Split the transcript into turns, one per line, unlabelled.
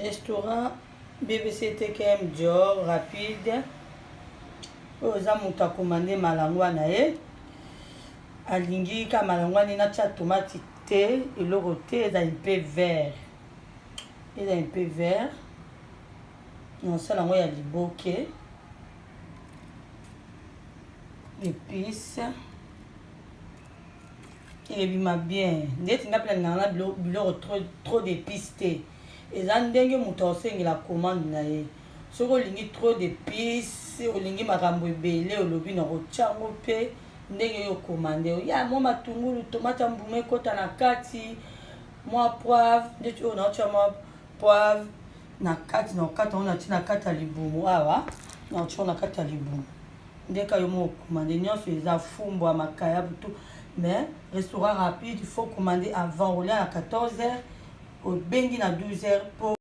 Restaurant BBC TKM Dior rapide. Oyo eza moto akomande malangwa na ye. Alingi ka malangwa nini atia tomate te, eloko te, eza un peu vert. Eza un peu vert. Nasala yango ya liboke. Épices. Ebima bien ndeti nga mpe nalingaka na biloko trop, trop d'épices te. Eza ndenge moto akosengela commande na ye. Soki olingi trop d'épices, olingi makambo ebele, olobi na kotia yango mpe ndenge yo commande. Ya mwa matungulu, tomate ya mbuma ekota na kati, mwa poivre, ndeti oyo naotia mwa poivre na kati, na kokata yango natie na kati ya libumu awa, naotia na kati ya libumu. Ndeka yo moko commande nyonso eza fumbwa, makayabu tout. Mais restaurant rapide, il faut commander avant olia na 14h, obengi na 12h po.